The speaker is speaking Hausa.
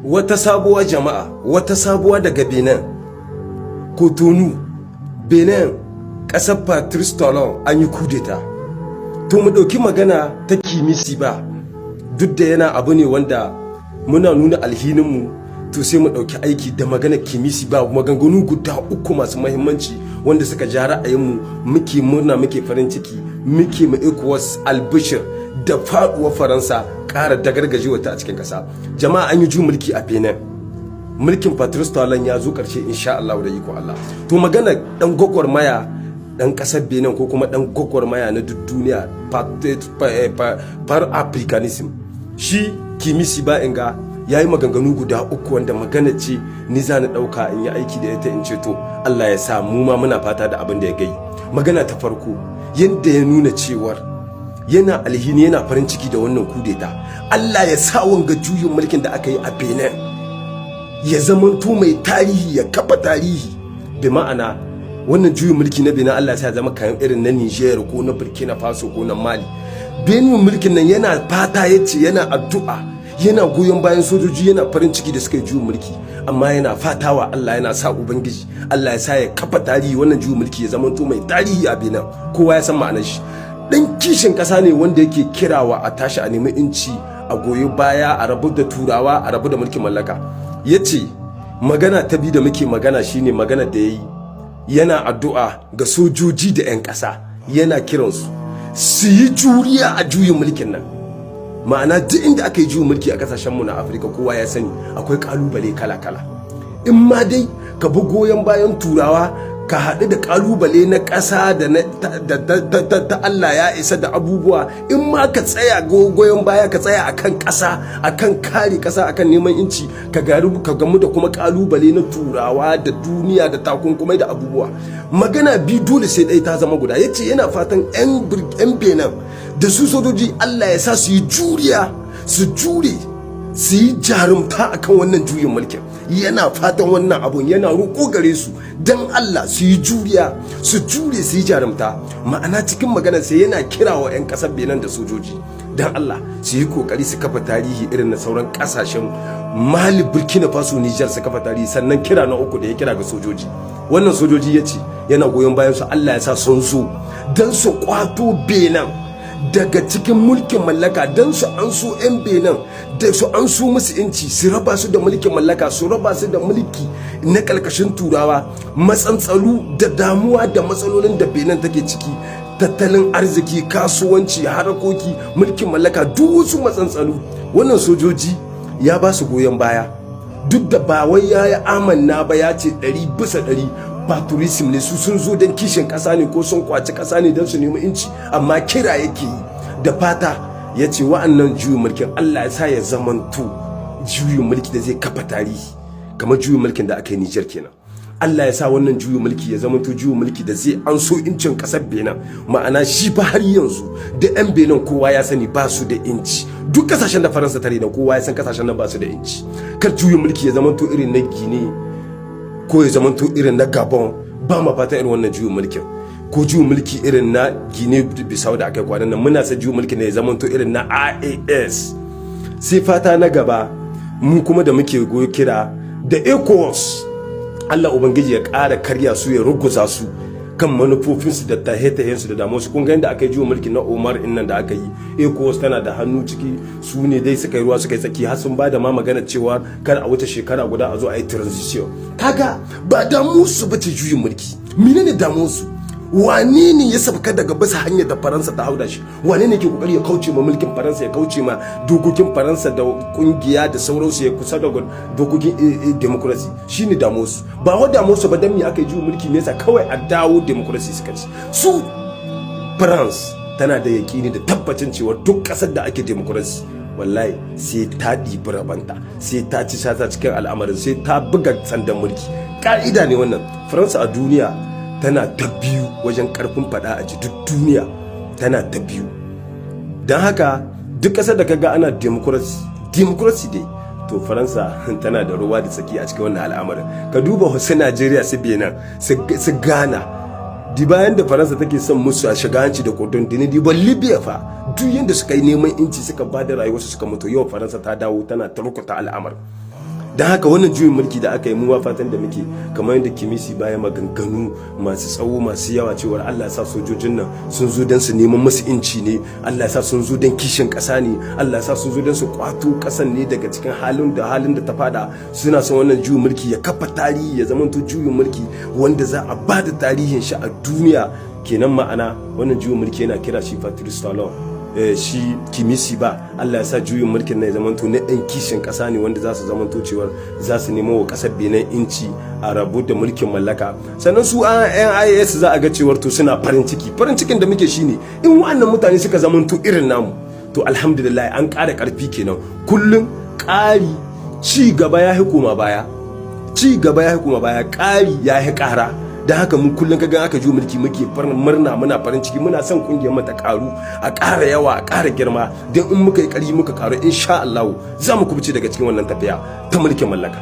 Wata sabuwa, jama'a, wata sabuwa daga Benin, Cotonou, Benin, ƙasar Patrice Talon, an yi kudeta. To, mu ɗauki magana ta Kimi Siba, duk da yana abu ne wanda muna nuna alhininmu. To, sai mu ɗauki aiki da magana Kimi Siba, maganganu guda uku masu mahimmanci wanda suka ja ra'ayinmu. Muke murna, muke farin ciki, muke ma ECOWAS albishir da faɗuwar Faransa, ƙara dagargajewa ta a cikin ƙasa. Jama'a, an yi juyin mulki a Benin. Mulkin Patrice Talon ya zo ƙarshe, insha Allah, da iko Allah. To, magana dan gwagwarmaya, dan ƙasar Benin, ko kuma dan gwagwarmaya na duk duniya, pan africanism, shi Kimi Siba inga ya yi maganganu guda uku wanda magana ce ni za ni ɗauka in yi aiki da ita, in ce to, Allah ya sa mu ma muna fata da abin da ya gai. Magana ta farko, yadda ya nuna cewar yana alhini, yana farin ciki da wannan kudeta. Allah ya sa wanga juyin mulkin da aka yi a Benin ya zamanto mai tarihi, ya kafa tarihi. Bi ma'ana, wannan juyin mulki na Benin, Allah ya sa zama kayan irin na Niger ko na Burkina Faso ko na Mali. Benin mulkin nan, yana fata, yace yana addu'a, yana goyon bayan sojoji, yana farin ciki da suka yi juyin mulki, amma yana fatawa Allah yana sa Ubangiji Allah ya sa ya kafa tarihi, wannan juyin mulki ya zamanto mai tarihi a Benin, kowa ya san ma'anar shi. Dan kishin kasa ne wanda yake kirawa a tashi a nemi inci, a goyi baya, a rabu da Turawa, a rabu da mulkin mallaka. Ya ce magana ta biyu da muke magana shine magana da ya yi, yana addu'a ga sojoji da 'yan ƙasa, yana kiransu su yi juriya a juyin mulkin nan. Ma'ana, duk inda aka yi juyin mulki a kasashenmu na Afirka, kowa ya sani akwai kalubale kala-kala. In ma dai ka bi goyon bayan Turawa, ka haɗu da kalubale na ƙasa da ta Allah ya isa da abubuwa. In ma ka tsaya goyon baya, ka tsaya akan ƙasa, akan kare ƙasa, akan neman inci, ka garu ka gamu da kuma kalubale na Turawa da duniya da takunkumai da abubuwa. Magana bi dole sai ɗaya ta zama guda. Yace yana fatan 'yan Benin da su sojoji, Allah ya sa su yi juriya, su jure, su yi jarumta akan wannan juyin mulkin. Yana fatan wannan abun, yana roƙo gare su don Allah su yi juriya, su jure, su yi jarumta. Ma'ana, cikin maganar sai yana kira wa 'yan ƙasar Benin da sojoji don Allah su yi kokari su kafa tarihi irin na sauran ƙasashen Mali, Burkina Faso, Niger, su kafa tarihi. Sannan kira na uku da ya kira ga sojoji, wannan sojoji, ya ce yana goyon bayan su, Allah ya sa sun zo don su kwato Benin daga cikin mulkin mallaka, don su an so 'yan Benin da su an so musu inci, su raba su da mulkin mallaka, su raba su da mulki na kalkashin Turawa. Matsantsalu da damuwa da matsalolin da Benin take ciki, tattalin arziki, kasuwanci, harakoki, mulkin mallaka, duk wasu matsantsalu, wannan sojoji ya ba su goyon baya, duk da ba wai ya yi amanna ba, ya ce 100% patriotism ne, su sun zo don kishin ƙasa ne ko sun kwaci ƙasa ne don su nemi inci, amma kira yake yi da fata, ya ce wa'annan juyin mulkin, Allah ya sa ya zamanto juyin mulki da zai kafa tarihi, kamar juyin mulkin da aka yi Nijar kenan. Allah ya sa wannan juyin mulki ya zamanto juyin mulki da zai an so incin ƙasar Benin. Ma'ana, shi fa har yanzu da 'yan Benin, kowa ya sani ba su da inci. Duk kasashen da Faransa ta rena, kowa ya san kasashen nan ba su da inci. Kar juyin mulki ya zamanto irin na Guinea ko ya zamanto irin na Gabon. Ba ma fata irin wannan juyin mulkin, ko juyin mulki irin na Guinea Bissau da aka yi kwanan nan. Muna sa juyin mulki ne ya zamanto irin na AES. Sai fata na gaba mu kuma da muke goyi kira da ECOWAS, Allah Ubangiji ya ƙara karya su, ya ruguza su kan manufofinsu da tahe-tahensu da damuwarsu. Kun ga yadda aka yi juyin mulki na Omar nan da aka yi, ECOWAS tana da hannu ciki. Su ne dai suka yi ruwa suka yi tsaki, har sun ba da ma magana cewa kar a wuce shekara guda, a zo a yi transition. Kaga ba damu su bace juyin mulki. Menene damuwarsu? Wane ne ya sabka daga bisa hanyar da Faransa ta hauda shi? Wane ne ke kokari ya kauce ma mulkin Faransa, ya kauce ma dokokin Faransa da kungiya da sauransu, ya kusa da dokokin democracy? Shine damuwarsu. Ba wa damuwarsu ba dan me aka yi juyin mulki, me yasa, kawai a dawo democracy suka ci. Su France tana da yakini da tabbacin cewa duk kasar da ake democracy, wallahi sai ta ɗibi rabanta, sai ta ci shata cikin al'amarin, sai ta buga sandan mulki. Ka'ida ne wannan. Faransa a duniya tana ta biyu wajen karfin fada a ji, duk duniya tana ta biyu. Don haka duk ƙasar da kaga ana democracy, democracy dai, to Faransa tana da ruwa da tsaki a cikin wannan al'amarin. Ka duba wasu Najeriya, su Benin, su Ghana, di bayan da Faransa take son musu a shiga hanci da kudin dini. Diban Libya fa, duk yadda suka yi neman inci, suka ba da rayuwarsu, suka mutu, yau Faransa ta dawo tana tarkuta al'amar. Don haka wannan juyin mulki da aka yi, mu ma fatan da muke, kamar yadda Kimisi baya maganganu masu tsawo, masu yawa, cewar Allah ya sa sojojin nan sun zo don su neman musu inci ne, Allah ya sa sun zo don kishin ƙasa ne, Allah ya sa sun zo don su kwato ƙasan ne daga cikin halin da ta fada. Suna son wannan juyin mulki ya kafa tarihi, ya zamanto juyin mulki wanda za a ba da tarihin shi a duniya kenan. Ma'ana, wannan juyin mulki yana kira shi Patrice Talon, shi Kimisi ba, Allah ya sa juyin mulkin na ya zamanto na ɗan kishin ƙasa ne, wanda za su zamanto cewar za su nemo wa ƙasar Benin inci, a rabu da mulkin mallaka. Sannan su NIS za a ga cewar to suna farin ciki. Farin cikin da muke shine, in wa'annan mutane suka zamanto irin namu, to alhamdulillah, an ƙara ƙarfi kenan. Kullum ƙari, ci gaba ya koma baya, ci gaba ya koma baya, ƙari ya yi ƙara. Don haka mun kullum kaga aka ju mulki muke murna, muna farin ciki, muna son kungiyar mu ta karu, a ƙara yawa, a ƙara girma, don in muka yi ƙarfi muka karu, insha Allah za mu kubuce daga cikin wannan tafiya ta mulkin mallaka.